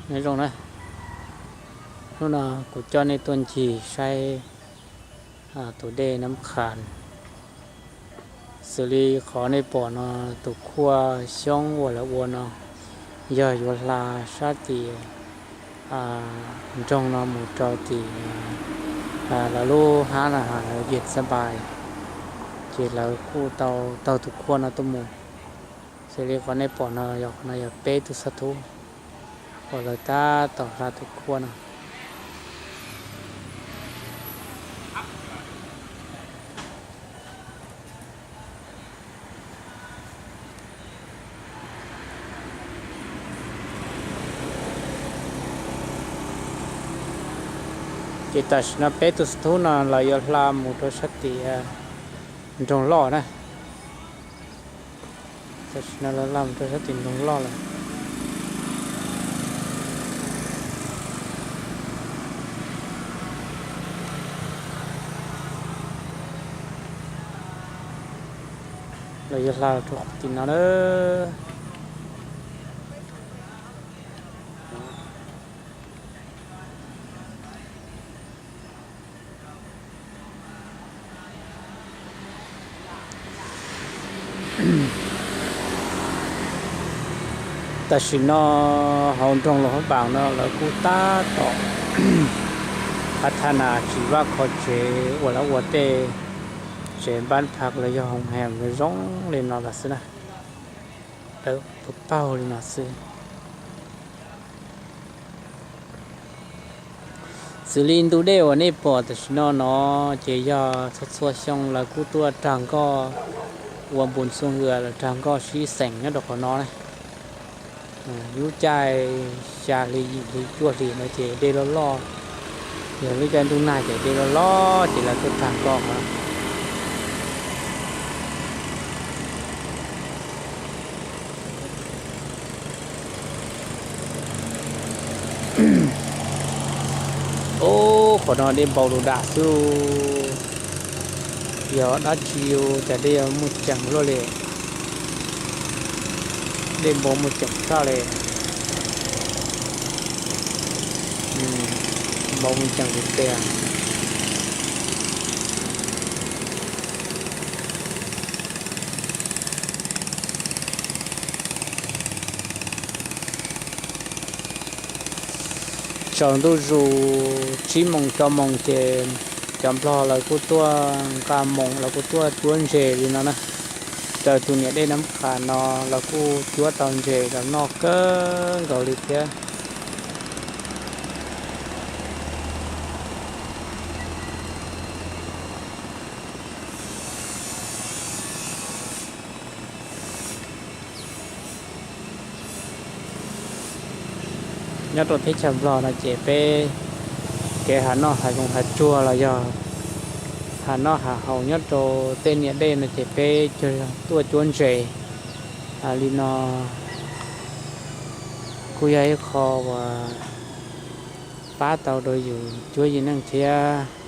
Nyob zoo na, hnub no kuv coj nej tuaj ncig saib tus dej Nab Qhas. Xws li qhov nej pom no, tus khuaj xyoob uas lawv ua no yog yuav hla sab tim nroog no mus rau tim lawv lub hab no, Yet Xab Npais, ces lawv kuj tau taug tus khuaj no tuaj mus. Xws li qhov nej pom no yog, qhov no yog peb tug xab thub uas lawv tab tom hla tus khuaj no. Ces tam sim no peb tug xab thub no lawv yuav hla mus rau sab tim nroog loj na. Tam sim no lawv hla mus rau sab tim nroog loj lawm. Lawv yuav hla rau qhov tim no na. Tam sim no hauv nroog Luas Phab Npaas no lawv kuj tab tom qhab thaj nas tsim vaj qhov tsev uas lawv ua tej tsev npab phaj los yog hoos hees zoo li no los xwb na. Lawv paug paug li no xwb. Xws li ntu dej uas nej pom tam sim no no ces yog txhua txhua xyoo lawv kuj tuaj rag nkoj ua npus xua nkas los rag nkoj sib xeem nyob rau qhov no na. Lub caij xya hli yim hli cuaj hli no ces dej loj loj, yog lub caij ntuj nag ces dej loj loj ces lawv tuaj rag nkoj qhov no. Ub, qhov no dej npau du dam xwb. Yog dab tsi cas dej muaj ceem luaj li. Dej npau muaj ceem tshaj li. Npau muaj ceem tiag tiag. Tsaus ntuj zus tsib moos rau moos ces cov nplog lawv kuj tuaj nqa moos, lawv kuj tuaj cuab ntses li no na. Raws tus niam dej Nab Qhas no lawv kuj cuab tau ntses los noj kawg nkaus li thiab. Nyob rau teb chaws Nplog no ces peb kev hav noj hav zoov hav tsuag los yog hav noj hav haus nyob rau tej niam dej no ces peb tuaj cuab ntses li no kuj yog ib qho uas pab tau rau yus cuab yus neej thiab.